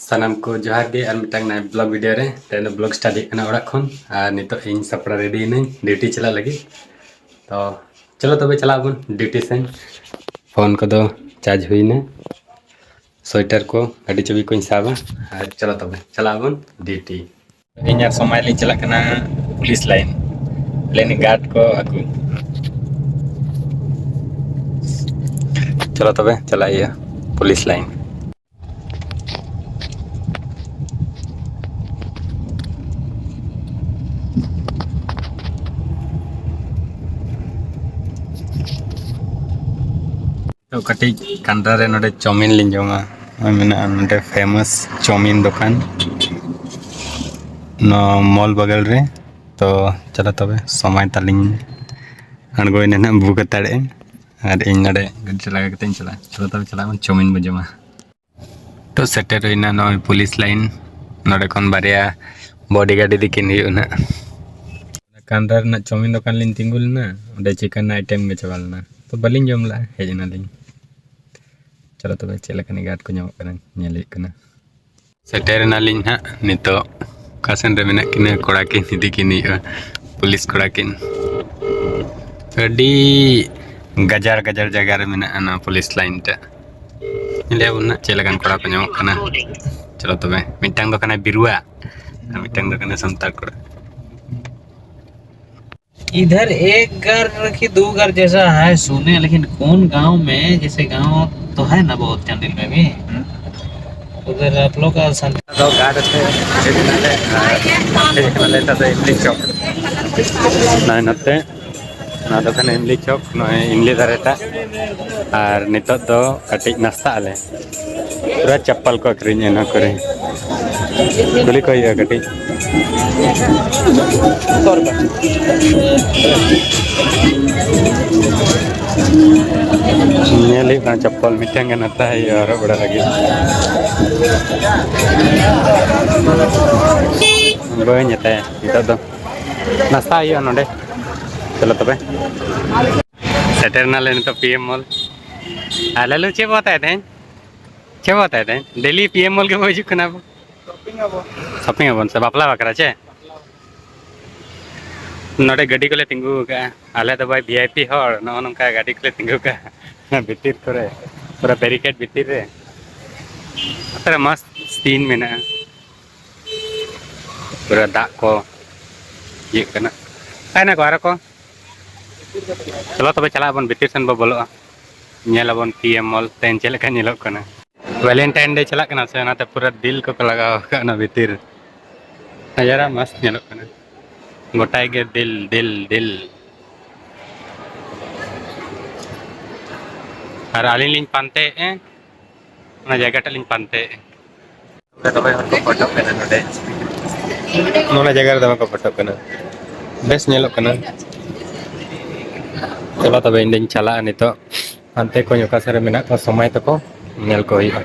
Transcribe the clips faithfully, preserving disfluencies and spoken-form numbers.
ᱥᱟᱱᱟᱢ ᱠᱚ ᱡᱚᱦᱟᱨ ᱜᱮ ᱟᱨ ᱢᱤᱫᱴᱟᱝ ᱱᱟᱭᱟ vlog video ᱨᱮ᱾ ᱛᱮᱦᱮᱧ ᱫᱚ vlog start ᱦᱩᱭᱩᱜ ᱠᱟᱱᱟ ᱚᱲᱟᱜ ᱠᱷᱚᱱ, ᱟᱨ ᱱᱤᱛᱚᱜ ᱤᱧ ᱥᱟᱯᱲᱟᱣ ready ᱮᱱᱟᱹᱧ duty ᱪᱟᱞᱟᱜ ᱞᱟᱹᱜᱤᱫ᱾ ᱛᱚ ᱪᱚᱞᱚ ᱛᱚᱵᱮ ᱪᱟᱞᱟᱜ ᱟᱵᱚᱱ duty ᱥᱮᱱ᱾ Phone ᱠᱚᱫᱚ charge ᱦᱩᱭᱱᱟ, sweater ᱠᱚ ᱜᱟᱹᱰᱤ ᱪᱟᱹᱵᱤ ᱠᱚᱧ ᱥᱟᱵᱟ, ᱟᱨ ᱪᱚᱞᱚ ᱛᱚᱵᱮ ᱪᱟᱞᱟᱜ ᱟᱵᱚᱱ duty᱾ ᱤᱧ ᱟᱨ ᱥᱚᱢᱟᱭ ᱞᱤᱧ ᱪᱟᱞᱟᱜ ᱠᱟᱱᱟ police line, ᱞᱟᱹᱭ ᱫᱟᱹᱧ guard ᱠᱚ ᱟᱹᱜᱩ᱾ ᱪᱚᱞᱚ ᱛᱚᱵᱮ ᱪᱟᱞᱟᱜ ᱦᱩᱭᱩᱜᱼᱟ police line᱾ ᱛᱚ ᱠᱟᱹᱴᱤᱡ ᱠᱟᱱᱰᱟ ᱨᱮ ᱱᱚᱰᱮ ᱪᱟᱣᱢᱤᱱ ᱞᱤᱧ ᱡᱚᱢᱟ᱾ ᱱᱚᱜᱼᱚᱭ ᱢᱮᱱᱟᱜᱼᱟ ᱱᱚᱰᱮ famous ᱪᱟᱣᱢᱤᱱ ᱫᱚᱠᱟᱱ ᱱᱚᱣᱟ mall ᱵᱟᱜᱟᱞ ᱨᱮ᱾ ᱛᱚ ᱪᱚᱞᱚ ᱛᱚᱵᱮ, ᱥᱚᱢᱟᱭ ᱛᱟᱞᱤᱧ ᱟᱬᱜᱚᱭᱮᱱᱟ ᱱᱟᱦᱟᱜ, book ᱦᱟᱛᱟᱲᱮᱜᱼᱟᱹᱧ᱾ ᱟᱨ ᱤᱧ ᱱᱚᱰᱮ ᱜᱟᱹᱰᱤ ᱪᱟᱞᱟᱣ ᱠᱟᱛᱮ ᱤᱧ ᱪᱟᱞᱟᱜᱼᱟ᱾ ᱪᱚᱞᱚ ᱛᱚᱵᱮ ᱪᱟᱞᱟᱜ ᱟᱵᱚᱱ, ᱪᱟᱣᱢᱤᱱ ᱵᱚᱱ ᱡᱚᱢᱟ᱾ ᱛᱚ ᱥᱮᱴᱮᱨ ᱦᱩᱭᱱᱟ ᱱᱚᱜᱼᱚᱭ police line᱾ ᱱᱚᱰᱮ ᱠᱷᱚᱱ ᱵᱟᱨᱭᱟ bodyguard ᱤᱫᱤ ᱠᱤᱱ ᱦᱩᱭᱩᱜᱼᱟ ᱱᱟᱦᱟᱜ᱾ ᱠᱟᱱᱰᱟ ᱨᱮᱱᱟᱜ ᱪᱟᱣᱢᱤᱱ ᱫᱚᱠᱟᱱ ᱞᱤᱧ ᱛᱤᱸᱜᱩ ᱞᱮᱱᱟ, ᱚᱸᱰᱮ chicken item ᱜᱮ ᱪᱟᱵᱟ ᱞᱮᱱᱟ, ᱛᱚ ᱵᱟᱹᱞᱤᱧ ᱡᱚᱢ ᱞᱮᱫᱼᱟ, ᱦᱮᱡ ᱮᱱᱟᱞᱤᱧ᱾ ᱪᱚᱞᱚ ᱛᱚᱵᱮ ᱪᱮᱫ ᱞᱮᱠᱟᱱᱤᱡ guard ᱠᱚ ᱧᱟᱢᱚᱜ ᱠᱟᱱᱟ, ᱧᱮᱞ ᱦᱩᱭᱩᱜ ᱠᱟᱱᱟ᱾ ᱥᱮᱴᱮᱨ ᱮᱱᱟᱞᱤᱧ ᱦᱟᱸᱜ ᱱᱤᱛᱚᱜ᱾ ᱚᱠᱟ ᱥᱮᱱ ᱨᱮ ᱢᱮᱱᱟᱜ ᱠᱤᱱᱟᱹ ᱠᱚᱲᱟ ᱠᱤᱱ ᱤᱫᱤ ᱠᱤᱱ ᱦᱩᱭᱩᱜᱼᱟ ᱯᱩᱞᱤᱥ ᱠᱚᱲᱟ ᱠᱤᱱ᱾ ᱟᱹᱰᱤ ᱜᱟᱡᱟᱲ ᱜᱟᱡᱟᱲ ᱡᱟᱭᱜᱟ ᱨᱮ ᱢᱮᱱᱟᱜᱼᱟ ᱱᱚᱣᱟ ᱯᱩᱞᱤᱥ ᱞᱟᱭᱤᱱ ᱴᱟᱜ᱾ ᱞᱟᱹᱭ ᱟᱵᱚᱱ ᱱᱟᱜ ᱪᱮᱫ ᱞᱮᱠᱟᱱ ᱠᱚᱲᱟ ᱠᱚ ᱧᱟᱢᱚᱜ ᱠᱟᱱᱟ᱾ ᱪᱚᱞᱚ ᱛᱚᱵᱮ, ᱢᱤᱫᱴᱟᱝ ᱫᱚ ᱠᱟᱱᱟᱭ ᱵᱤᱨᱩᱣᱟ ᱟᱨ ᱢᱤᱫᱴᱟᱝ ᱫᱚ ᱠᱟᱱᱟᱭ ᱥᱟᱱᱛᱟᱲ ᱠᱚᱲᱟ᱾ इधर एक घर की दो घर जैसा है सुने, लेकिन कौन गांव में, जैसे गांव तो है ना बहुत चंडील में भी, उधर आप लोग का संत- ᱫᱚ ᱜᱟᱨᱰ ᱟᱛᱮ ᱦᱮᱡ ᱮᱱᱟᱞᱮ ᱟᱨ ᱦᱮᱡ ᱠᱟᱱᱟᱞᱮ ᱱᱤᱛᱚᱜ ᱫᱚ ᱤᱢᱞᱤ ᱪᱚᱠ᱾ ᱱᱚᱜᱼᱚᱭ ᱱᱚᱛᱮ, ᱱᱚᱣᱟ ᱫᱚ ᱠᱟᱱᱟ ᱤᱢᱞᱤ ᱪᱚᱠ, ᱱᱚᱜᱼᱚᱭ ᱤᱢᱞᱤ ᱫᱟᱨᱮ ᱴᱟᱜ᱾ ᱟᱨ ᱱᱤᱛᱚᱜ ᱫᱚ ᱠᱟᱹᱴᱤᱡ ᱱᱟᱥᱛᱟᱜ ᱟᱞᱮ᱾ ᱯᱩᱨᱟᱹ ᱪᱟᱯᱯᱟᱞ ᱠᱚ ᱟᱹᱠᱷᱨᱤᱧᱟ ᱱᱚᱣᱟ ᱠᱚᱨᱮ᱾ ᱠᱩᱞᱤ ᱠᱚ ᱦᱩᱭᱩᱜᱼᱟ ᱠᱟᱹᱴᱤᱡ᱾ ᱧᱮᱞ ᱦᱩᱭᱩᱜ ᱠᱟᱱᱟ ᱪᱟᱯᱯᱟᱞ ᱢᱤᱫᱴᱟᱝ ᱜᱟᱱ ᱦᱟᱛᱟᱣ ᱦᱩᱭᱩᱜᱼᱟ ᱦᱚᱨᱚᱜ ᱵᱟᱲᱟ ᱞᱟᱹᱜᱤᱫ᱾ ᱵᱟᱹᱧ ᱦᱟᱛᱟᱭᱟ ᱱᱤᱛᱚᱜ ᱫᱚ᱾ ᱱᱟᱥᱛᱟ ᱦᱩᱭᱩᱜᱼᱟ ᱱᱚᱰᱮ᱾ ᱪᱚᱞᱚ ᱛᱚᱵᱮ᱾ ᱥᱮᱴᱮᱨ ᱱᱟᱞᱮ ᱱᱤᱛᱚᱜ ᱯᱤ ᱮᱢ ᱢᱚᱞ᱾ ᱟᱨ ᱞᱟᱞᱩ ᱪᱮᱫ ᱵᱚ ᱦᱟᱛᱟᱭᱟ ᱛᱮᱦᱮᱧ? ᱪᱮᱫ ᱵᱟᱛᱟᱭ ᱛᱮ? ᱰᱮᱞᱤ ᱯᱤ ᱮᱢ ᱢᱚᱞ ᱜᱮᱵᱚ ᱦᱤᱡᱩᱜ ᱠᱟᱱᱟ ᱟᱵᱚ᱾ ᱥᱚᱯᱤᱝ ᱟᱵᱚᱱ᱾ ᱥᱚᱯᱤᱝ ᱟᱵᱚᱱ ᱥᱮ ᱵᱟᱯᱞᱟ ᱵᱟᱠᱷᱨᱟ ᱪᱮ? ᱱᱚᱰᱮ ᱜᱟᱹᱰᱤ ᱠᱚᱞᱮ ᱛᱤᱸᱜᱩ ᱟᱠᱟᱫᱼᱟ᱾ ᱟᱞᱮ ᱫᱚ ᱵᱷᱟᱭ ᱵᱷᱤ ᱟᱭ ᱯᱤ ᱦᱚᱲ, ᱱᱚᱜᱼᱚ ᱱᱚᱝᱠᱟ ᱜᱟᱹᱰᱤ ᱠᱚᱞᱮ ᱛᱤᱸᱜᱩ ᱠᱟᱜᱼᱟ ᱵᱷᱤᱛᱤᱨ ᱠᱚᱨᱮ, ᱯᱩᱨᱟᱹ ᱵᱮᱨᱤᱠᱮᱰ ᱵᱷᱤᱛᱤᱨ ᱨᱮ᱾ ᱱᱚᱛᱮ ᱨᱮ ᱢᱚᱥᱛ ᱥᱤᱱ ᱢᱮᱱᱟᱜᱼᱟ, ᱯᱩᱨᱟᱹ ᱫᱟᱜ ᱠᱚ ᱤᱭᱟᱹᱜ ᱠᱟᱱᱟ᱾ ᱛᱟᱦᱮᱱᱟ ᱠᱚ ᱟᱨᱚ ᱠᱚ᱾ ᱪᱚᱞᱚ ᱛᱚᱵᱮ ᱪᱟᱞᱟᱜ ᱟᱵᱚᱱ, ᱵᱷᱤᱛᱤᱨ ᱥᱮᱱ ᱵᱚ ᱵᱚᱞᱚᱜᱼᱟ, ᱧᱮᱞ ᱟᱵᱚᱱ ᱯᱤ ᱮᱢ ᱢᱚᱞ ᱛᱮᱦᱮᱧ ᱪᱮᱫ ᱞᱮᱠᱟ ᱧᱮᱞᱚᱜ ᱠᱟᱱᱟ᱾ ᱵᱷᱮᱞᱮᱱᱴᱟᱭᱤᱱ ᱰᱮ ᱪᱟᱞᱟᱜ ᱠᱟᱱᱟ ᱥᱮ, ᱚᱱᱟᱛᱮ ᱯᱩᱨᱟᱹ ᱫᱤᱞ ᱠᱚᱠᱚ ᱞᱟᱜᱟᱣ ᱟᱠᱟᱫ ᱚᱱᱟ ᱵᱷᱤᱛᱤᱨ᱾ ᱱᱟᱡᱟᱨᱟ ᱢᱚᱥᱛ ᱧᱮᱞᱚᱜ ᱠᱟᱱᱟ, ᱜᱚᱴᱟ ᱜᱮ ᱫᱤᱞ, ᱫᱤᱞ, ᱫᱤᱞ᱾ ᱟᱨ ᱟᱹᱞᱤᱧ ᱞᱤᱧ ᱯᱟᱱᱛᱮᱭᱮᱫᱼᱟ, ᱚᱱᱟ ᱡᱟᱭᱜᱟ ᱴᱟᱜ ᱞᱤᱧ ᱯᱟᱱᱛᱮᱭᱮᱫᱼᱟ᱾ ᱫᱚᱢᱮ ᱦᱚᱲ ᱠᱚ ᱯᱷᱳᱴᱳᱜ ᱠᱟᱱᱟ ᱱᱚᱰᱮ᱾ ᱱᱚᱰᱮ ᱡᱟᱭᱜᱟ ᱨᱮ ᱫᱚᱢᱮ ᱠᱚ ᱯᱷᱳᱴᱳᱜ ᱠᱟᱱᱟ, ᱵᱮᱥ ᱧᱮᱞᱚᱜ ᱠᱟᱱᱟ᱾ ᱪᱚᱞᱚ ᱛᱚᱵᱮ ᱤᱧ ᱫᱚᱧ ᱪᱟᱞᱟᱜᱼᱟ ᱱᱤᱛᱚᱜ, ᱦᱟᱱᱛᱮ ᱠᱚᱧ ᱚᱠᱟ ᱥᱮᱫ ᱨᱮ ᱢᱮᱱᱟᱜ ᱠᱚᱣᱟ ᱥᱚᱢᱟᱭ ᱛᱟᱠᱚ, ᱧᱮᱞ ᱠᱚ ᱦᱩᱭᱩᱜᱼᱟ᱾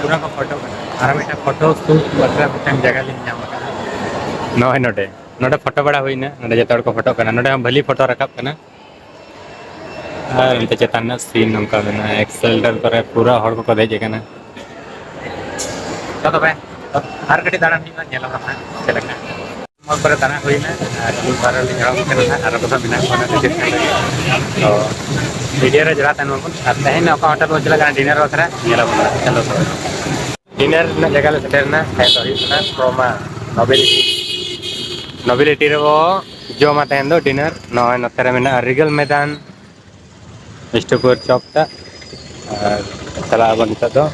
ᱯᱩᱨᱟᱹ ᱠᱚ ᱯᱷᱳᱴᱳ ᱠᱟᱱᱟ᱾ ᱟᱨ ᱢᱤᱫᱴᱟᱝ ᱯᱷᱳᱴᱳ ᱥᱩᱴ ᱵᱟᱠᱷᱨᱟ ᱢᱤᱫᱴᱟᱝ ᱡᱟᱭᱜᱟ ᱞᱤᱧ ᱧᱟᱢ ᱟᱠᱟᱫᱟ᱾ ᱱᱚᱜᱼᱚᱭ ᱱᱚᱰᱮ, ᱱᱚᱰᱮ ᱯᱷᱳᱴᱳ ᱵᱟᱲᱟ ᱦᱩᱭᱱᱟ, ᱱᱚᱰᱮ ᱡᱚᱛᱚ ᱦᱚᱲ ᱠᱚ ᱯᱷᱳᱴᱳᱜ ᱠᱟᱱᱟ, ᱱᱚᱰᱮ ᱦᱚᱸ ᱵᱷᱟᱹᱞᱤ ᱯᱷᱳᱴᱳ ᱨᱟᱠᱟᱵ ᱠᱟᱱᱟ᱾ ᱟᱨ ᱚᱱᱛᱮ ᱪᱮᱛᱟᱱ ᱨᱮᱱᱟᱜ ᱥᱤᱱ ᱱᱚᱝᱠᱟ ᱢᱮᱱᱟᱜᱼᱟ, ᱮᱠᱥᱮᱞᱮᱴᱟᱨ ᱠᱚᱨᱮ ᱯᱩᱨᱟᱹ ᱦᱚᱲ ᱠᱚᱠᱚ ᱫᱮᱡ ᱟᱠᱟᱱᱟ᱾ ᱛᱚ ᱛᱚᱵᱮ ᱟᱨ ᱠᱟᱹᱴᱤᱡ ᱫᱟᱬᱟᱱ ᱦᱩᱭᱩᱜᱼᱟ, ᱧᱮᱞ ᱟᱵᱚᱱ ᱦᱟᱸᱜ ᱪᱮᱫ ᱞᱮᱠᱟ᱾ ᱢᱚᱞ ᱠᱚᱨᱮ ᱫᱟᱬᱟ ᱦᱩᱭᱱᱟ ᱟᱨ ᱢᱤᱫ ᱵᱟᱨ ᱞᱤᱧ ᱮᱦᱚᱵ ᱠᱟᱱᱟ ᱦᱟᱸᱜ, ᱟᱨ ᱟᱵᱚ ᱫᱚ ᱢᱮᱱᱟᱜ ᱵᱚᱱᱟ ᱱᱤᱡᱮ ᱴᱷᱮᱱ ᱨᱮᱜᱮ᱾ ᱛᱚ ᱵᱷᱤᱰᱤᱭᱳ ᱨᱮ ᱡᱚᱲᱟᱣ ᱛᱟᱦᱮᱱ ᱢᱟᱵᱚᱱ᱾ ᱟᱨ ᱛᱮᱦᱮᱧ ᱚᱠᱟ ᱦᱳᱴᱮᱞ ᱵᱚᱱ ᱪᱟᱞᱟᱜ ᱠᱟᱱᱟ ᱰᱤᱱᱟᱨ ᱵᱟᱠᱷᱨᱟ, ᱧᱮᱞ ᱟᱵᱚᱱ ᱦᱟᱸᱜ᱾ ᱪᱚᱞᱚ ᱛᱚᱵᱮ᱾ ᱰᱤᱱᱟᱨ ᱨᱮᱱᱟᱜ ᱡᱟᱭᱜᱟ ᱞᱮ ᱥᱮᱴᱮᱨ ᱮᱱᱟ᱾ ᱛᱮᱦᱮᱧ ᱫᱚ ᱦᱩᱭᱩᱜ ᱠᱟᱱᱟ ᱠᱨᱳᱢᱟ ᱱᱚᱵᱮᱞᱤᱴᱤ᱾ ᱱᱚᱵᱮᱞᱤᱴᱤ ᱨᱮᱵᱚ ᱡᱚᱢᱟ ᱛᱮᱦᱮᱧ ᱫᱚ ᱰᱤᱱᱟᱨ᱾ ᱱᱚᱜᱼᱚᱭ ᱱᱚᱛᱮ ᱨᱮ ᱢᱮᱱᱟᱜᱼᱟ ᱨᱤᱜᱟᱞ ᱢᱮᱫᱟᱱ ᱥᱴᱳᱠᱳᱨ ᱪᱚᱯ ᱴᱟᱜ᱾ ᱟᱨ ᱪᱟᱞᱟᱜ ᱟᱵᱚᱱ ᱱᱤᱛᱚᱜ ᱫᱚ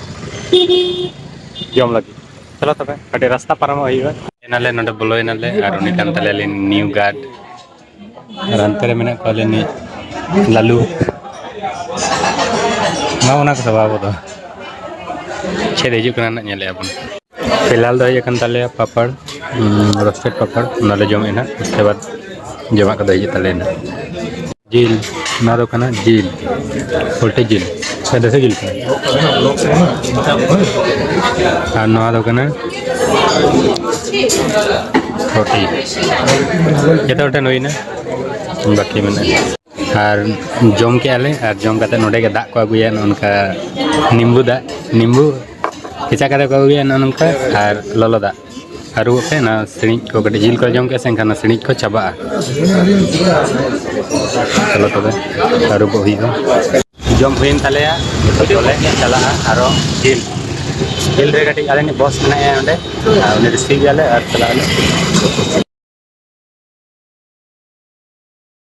ᱡᱚᱢ ᱞᱟᱹᱜᱤᱫ᱾ ᱪᱚᱞᱚ ᱛᱚᱵᱮ, ᱠᱟᱹᱴᱤᱡ ᱨᱟᱥᱛᱟ ᱯᱟᱨᱚᱢᱚᱜ ᱦᱩᱭᱩᱜᱼᱟ᱾ ᱮᱱᱟᱞᱮ ᱱᱚᱰᱮ ᱵᱚᱞᱚᱭᱮᱱᱟᱞᱮ, ᱟᱨ ᱩᱱᱤ ᱠᱟᱱ ᱛᱟᱞᱮᱭᱟ ᱞᱤᱧ ᱱᱤᱭᱩ ᱜᱟᱨᱰ᱾ ᱟᱨ ᱦᱟᱱᱛᱮ ᱨᱮ ᱢᱮᱱᱟᱜ ᱠᱚᱣᱟ ᱞᱤᱧ ᱞᱟᱞᱩ᱾ ᱱᱚᱜᱼᱚ ᱱᱟ ᱠᱚ ᱥᱟᱵᱟ ᱟᱵᱚ ᱫᱚ᱾ ᱪᱮᱫ ᱦᱤᱡᱩᱜ ᱠᱟᱱᱟ ᱱᱟᱜ ᱧᱮᱞᱮᱫᱼᱟ ᱵᱚᱱ᱾ ᱯᱷᱤᱞᱦᱟᱞ ᱫᱚ ᱦᱮᱡ ᱟᱠᱟᱱ ᱛᱟᱞᱮᱭᱟ ᱯᱟᱯᱟᱲ, ᱩᱸ, ᱨᱳᱥᱴᱮᱰ ᱯᱟᱯᱟᱲ, ᱚᱱᱟᱞᱮ ᱡᱚᱢᱮᱫᱼᱟ ᱱᱟᱜ᱾ ᱩᱥᱠᱮ ᱵᱟᱫ ᱡᱚᱢᱟᱜ ᱠᱚᱫᱚ ᱦᱤᱡᱩᱜ ᱛᱟᱞᱮᱭᱟ ᱱᱟᱜ᱾ ᱡᱤᱞ, ᱱᱚᱣᱟ ᱫᱚ ᱠᱟᱱᱟ ᱡᱤᱞ, ᱯᱳᱞᱴᱤ ᱡᱤᱞ, ᱥᱮ ᱫᱮᱥᱤ ᱡᱤᱞ ᱠᱟᱱᱟ? ᱟᱨ ᱱᱚᱣᱟ ᱫᱚ ᱠᱟᱱᱟ ᱨᱩᱴᱤ᱾ ᱡᱚᱛᱚ ᱦᱚᱲ ᱴᱷᱮᱱ ᱦᱩᱭᱱᱟ, ᱵᱟᱹᱠᱤ ᱢᱮᱱᱟᱜᱼᱟ᱾ ᱟᱨ ᱡᱚᱢ ᱠᱮᱜᱼᱟ ᱞᱮ, ᱟᱨ ᱡᱚᱢ ᱠᱟᱛᱮ ᱱᱚᱰᱮ ᱜᱮ ᱫᱟᱜ ᱠᱚ ᱟᱹᱜᱩᱭᱟ, ᱱᱚᱜᱼᱚ ᱱᱚᱝᱠᱟ ᱱᱤᱢᱵᱩ ᱫᱟᱜ, ᱱᱤᱢᱵᱩ ᱠᱮᱪᱟᱜ ᱠᱟᱛᱮ ᱠᱚ ᱟᱹᱜᱩᱭᱟ ᱱᱚᱜᱼᱚ ᱱᱚᱝᱠᱟ, ᱟᱨ ᱞᱚᱞᱚ ᱫᱟᱜ ᱟᱹᱨᱩᱵᱚᱜ ᱯᱮ ᱚᱱᱟ ᱥᱤᱬᱤᱡ ᱠᱚ, ᱠᱟᱹᱴᱤᱡ ᱡᱤᱞ ᱠᱚ ᱡᱚᱢ ᱠᱮᱜᱼᱟ ᱥᱮ, ᱮᱱᱠᱷᱟᱱ ᱚᱱᱟ ᱥᱤᱬᱤᱡ ᱠᱚ ᱪᱟᱵᱟᱜᱼᱟ᱾ ᱪᱚᱞᱚ ᱛᱚᱵᱮ, ᱟᱹᱨᱩᱵᱚᱜ ᱦᱩᱭᱩᱜᱼᱟ᱾ ᱡᱚᱢ ᱦᱩᱭᱮᱱ ᱛᱟᱞᱮᱭᱟ, ᱱᱤᱛᱚᱜ ᱫᱚᱞᱮ ᱪᱟᱞᱟᱜᱼᱟ ᱟᱨᱚ ᱦᱤᱞ᱾ ᱦᱤᱞ ᱨᱮ ᱠᱟᱹᱴᱤᱡ ᱟᱞᱮ ᱨᱤᱱᱤᱡ ᱵᱚᱥ ᱢᱮᱱᱟᱭᱟ ᱚᱸᱰᱮ, ᱟᱨ ᱩᱱᱤ ᱨᱤᱥᱤᱵᱷ ᱮᱭᱟᱞᱮ ᱟᱨ ᱪᱟᱞᱟᱜ ᱟᱞᱮ᱾